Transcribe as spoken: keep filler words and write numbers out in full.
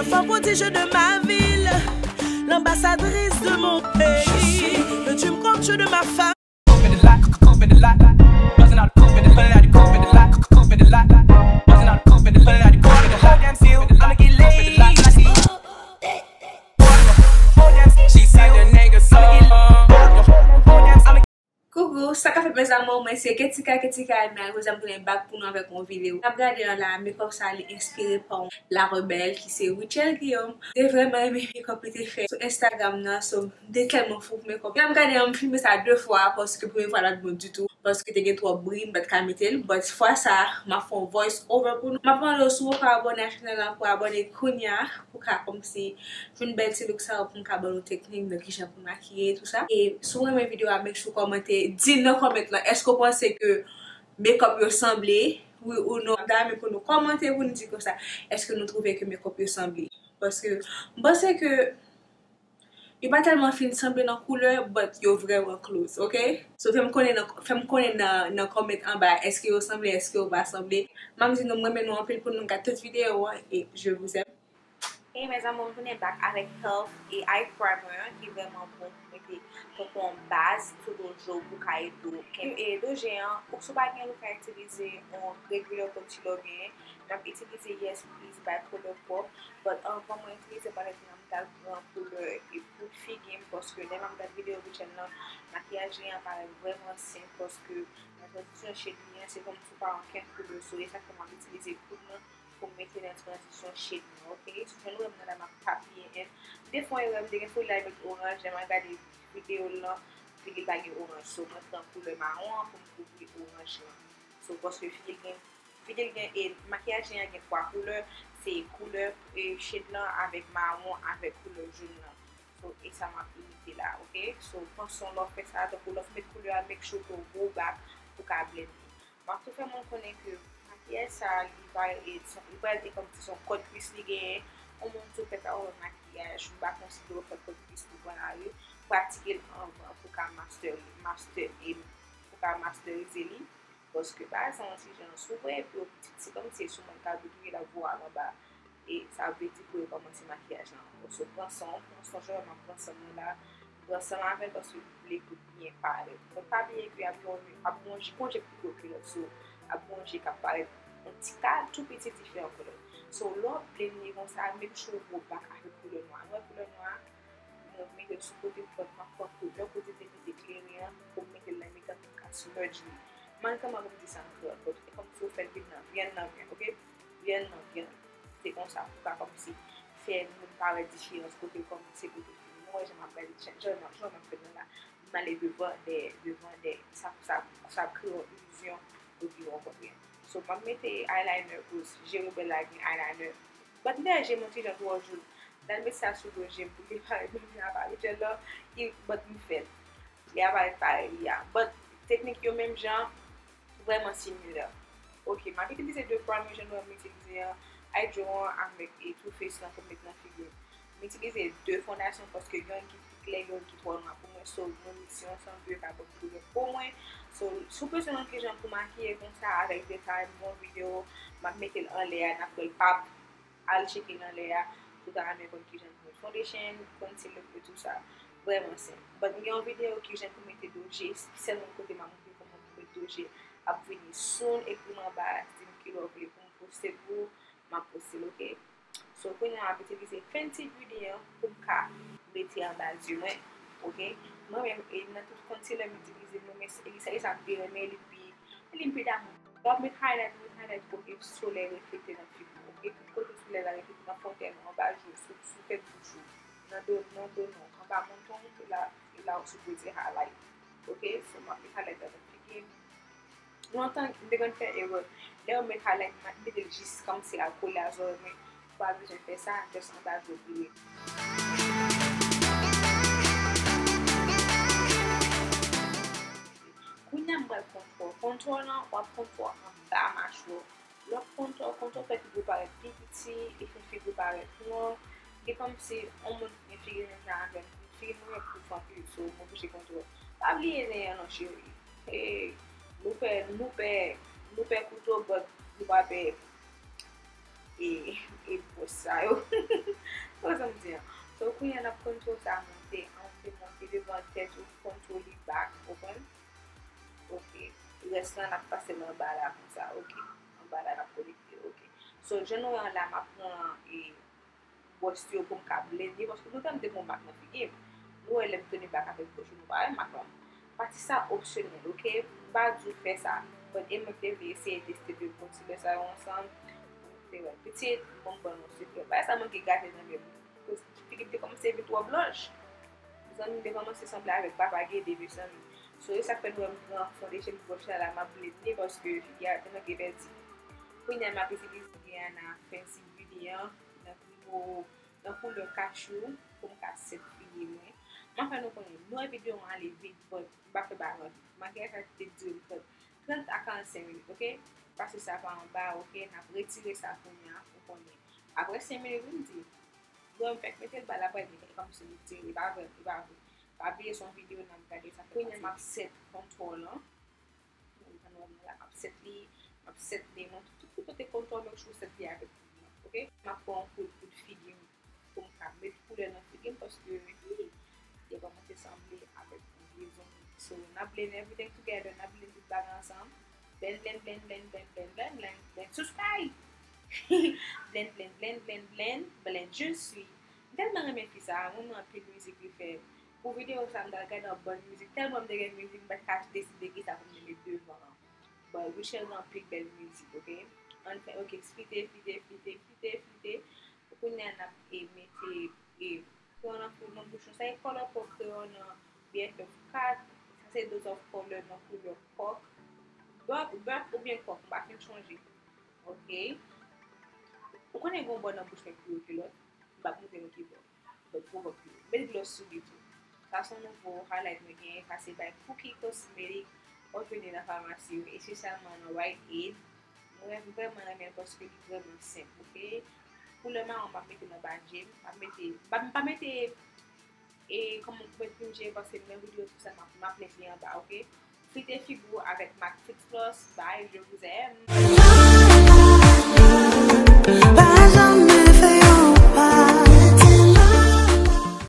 Enfant prodige de ma ville, l'ambassadrice de mon pays, le dream come true de ma famille. Coucou, sa k ap fèt mes amours, mwen se Ketika, Ketika Edna, jodi a m tounen back pou nou avèk yon videyo. N ap gade an la, makeup sa li enspire pa yon La Rebelle ki se Rutshelle Guillaume. M te vrèman renmen makeup li te fè sou Instagram nan, so m te tèlman fou pou makeup. N ap gade an, m filme sa de fwa paske premye fwa la t bon ditou, paske te gen twòp bri, m pa t ka mete l, but fwa sa, m ap fè yon voice over pou nou. M ap mande w si w poko abòne ak chanèl la pou abòne kounya, pou ka kòmsi jwenn bèl ti look sa yo pou m ka ban nou teknik nan kijan pou makiye e tou sa. E si w renmen videyo a, make sure w kòmante, di nan comment lan, èske w panse ke makeup yo sanble, wi ou non? M ta renmen pou nou kòmante pou nou di konsa, èske nou twouve ke makeup yo sanble? Paske m panse ke yo pa tèlman fin sanble nan koulè, but yo vrèman close, ok? So fè m konnen nan, fè m konnen nan, nan comment anba, èske yo sanble, èske yo pa sanble. M ap di nou, m renmen nou anpil pou nou gade tout videyo an, e je vous aime. Hey mes amours, m tounen back avèk Health e Eye Primer ki vrèman bon pou mete tankou yon baz tout dojo pou ka ede w. E doje an, ou si w pa gen, ou ka itilize yon regular concealer byen. M ap itilize Yes Please by ColourPop, but anvan mwen itilize palèt mwen, m t al pran koulè e poud figi m, paske lè m ap gade videyo Rutshelle lan, makiyaj li an parèt vrèman senp, paske nan tranzisyon shade li an, se kòmsi w pa gen okenn koulè, so e sa k fè m ap itilize poud lan pou m mete nan tranzisyon shade mwen, ok? So jan nou wè m nan la, m ap papye en. M te fè yon erè, m te gen foli al met oranj, lè m al gade videyo l lan, figi l pa gen oranj. So mwen pran koulè mawon an pou m kouvri oranj lan. So paske figi l gen, figi l gen, e makiyaj li an gen twa koulè, se koulè, e shade lan avèk mawon avèk koulè jòn lan. So e sa m ap imite la, ok? So panse w lè w fè sa, tankou lè w met koulè a, make sure ke w go back pou ka blend li. M ap tou fè moun konnen ke makiyaj sa a, li va e, li pral e kòmsi se yon code gris li genyen. Yon moun tou pèt a wè makiyaj, m pa konsidere w fè code gris pou pran lari, pratike l anvan pou ka master, master, e pou ka masterize li. Paske bagay sa yon ti jan sou vre, epi w ti, se kòmsi se sou moun k ap tou ye l ap voye w anba. E sa vle di pou yo kòmanse makiyaj lan ankò. So pran san w, pran san w, jan m ap pran san mwen la, m pran san m avè l paske m vle pou l byen parèt. Donk pa bliye ke ap gen yon, ap gen yon ji, gon je ki pli gwo ke lòt, so ap gen yon je k ap parèt yon ti ka tou piti diferan ke lòt. So lè w ap blend li konsa, make sure w go back avèk koulè nwa. Nou wè koulè nwa a, mwen mete l sou kote front, m ap pran koulè kote m te mete kleren an pou m mete l nan mitan pou m ka smudge li. M pa konn kòman pou m di sa an kreyòl, but e kòmsi w fè l vin nan vyann nan vyann, ok? Vyann nan vyann. Se konsa pou ka kòmsi fè moun pa wè diferans kote l kòmanse, kote l fini. Nou wè jan m ap gade, jan, jan, jan m ap fè l la, m ale devan dèyè, devan dèyè. Sa, sa, sa ap kreye yon ilizyon, epi w konprann. So, m ap mete eyeliner rouz. Je m bèl la gen eyeliner. But m te je m yon ti jan twò joun. M t al met sa sou do je m pou li parèt menm jan ak Rutshelle la, e, but m fè l. Li aparèt parèy li a. But teknik yo menm jan, vrèman similè. Ok, m ap itilize de primer jan nou wè m itilize an, Hydro an avèk e Too Faced lan pou m met nan figi m. M itilize de fondasyon paske yonn ki pi klè, yonn ki twò nwa pou mwen. So, mwen di se yon san de ka ban m koulè po mwen. So, si w bezwen wè kijan pou makiye konsa avèk detay, m gen yon videyo, m ap mete l anlè a, n ap wè l p ap al tcheke nan lè a, si w ta renmen konn kijan pou met foundation, concealer, e tou sa. Vrèman senp. But m gen yon videyo kijan pou mete do je, sèlman kote m ap montre kòman pou met do je ap vini soon, ekri m anba, di m kilè w vle pou m poste l pou ou, m ap poste l, ok? So, kounye a m ap itilize Fenty Beauty an pou m ka mete anba zye mwen, ok? Mwen menm, e nan tout concealer m itilize, mwen, men e sa, e sa m pi renmen, li pi, li m pi damou. Lè w ap met highlight, met highlight kote solèy reflete nan figi w, ok? Tout kote solèy la reflete, nan fwontyèl ou, anba je w, sou, sou tèt bouch ou, nan do, nan do nou, anba manton w, se la, se la ou sipoze highlight, ok? So, m ap met highlight la nan figi m. Lontan, m te konn fè erè. Lè yo met highlight, m mete l jis kòmsi l al kole a zòrèy mwen. Ou pa bezwen fè sa, just anba zye w li ye. Kounye a m pral contour. Contour lan, w ap contour anba machwè w. Lè w ap contour, contour fè figi w parèt pi piti, li fè figi w parèt long. Li kòmsi yon moun ki gen figi menm jan avè m. Figi mwen pi gwo anpil, so m oblije contour. Pa bliye zen an non, cheri. E, nou pè, nou pè, nou pè kouto, but nou pa pè, e, e bwòs sa yo. Sa sa m di an. So, kounye a n ap kontwole sa monte, monte, monte devan tèt ou, kontwole li back, ou konprann? Ok. Rès la, n ap pase l anba la konsa, ok. Anba la, n ap konekte, ok. So, jan nou wè an la, m ap pran e bwòs yo pou m ka blende, paske nou tann m te pran mak nan figi m. Nou wè lè m tounen bak avèk bwòs yo, nou pa wè mak lan. Pati sa opsyonèl, ok? M pa di w fè sa. But e mwen te vle eseye teste de bon ti bè sa yo ansanm. Mwen te wè l pitit, bon, m ban nou sekrè. Bagay sa manke gate nan men m. Figi m te kòmanse vin twò blanch. Mezanmi, m te kòmanse sanble avèk Papa Gede, mezanmi. So, e sa k fè nou wè m pran foundation brush la, la m ap blende, paske figi a te manke pèdi. Kounye a, m ap itilize Rihanna Fancy Beauty an, nan nivo, nan koulè kachou, pou m ka set figi mwen. M ap fè nou konnen, nou wè videyo an ale vit, but m pa fè bagay an vit. Makyaj la te dire trant, trant a karannsenk minit, ok? Pase sa pa anba, ok? N ap retire sa kounye a, ou konnen. Apre senk minit, wi, m di, lè m fèk mete l, ba l ap retire, e kòmsi li dire, e pa vre, e pa vre. Pa bliye se yon videyo n ap gade sa. Kounye a, m ap set kontwòl lan. Nan nòmal la, m ap set li, m ap set li, mwen tout, tout kote kontwòl mwen, m toujou set li avèk figi m, ok? M ap pran yon kout, kout figi m pou m ka met koulè nan figi m, paske, hi, li kòmanse sanble avèk yon vye zonbi. So, n ap blend everything together, n ap blend tout bagay ansanm. Blend, blend, blend, blend, blend, blend, blend, blend, blend, sou sky! Blend, blend, blend, blend, blend, blend, je suis. M tèlman renmen fi sa, mwen renmen anpil mizik li fè. Pou videyo sa, m t al gade yon bann mizik. Tèlman m te gen mizik, m pa t ka deside kisa pou m te met devan an. But Rachel gen anpil bèl mizik, ok? Ann fè, ok, flite, flite, flite, flite, flite. Kounye a n ap e mete e kreyon nan, nan bouch nou. Sa e Colourpop kreyon nan B F F kat. Sa se Dose of Color nan koulè kòk. Bèk, bèk oubyen kòk, m pa fin chonje. Ok. Ou konnen gen yon bò nan bouch mwen ki pi wo ke lòt? M p ap montre nou ki bò. But pou bò pi wo. Met gloss sou li tou. Sa se yon nouvo highlight mwen genyen. Sa se by Cookie Cosmetic. Ou jwenn li nan famasi yo, espesyalman nan Rite Aid. Mwen vrèman renmen l paske li vrèman senp, ok? Koulè mawon m ap mete nan ba je m. M ap mete, m pa, m pa mete, e, kòman pou mete pou je paske m gen videyo sou sa, m ap, m ap met li anba, ok? Flite figi w avèk mak Fix Plus. Bye, je vous aime. Pa janm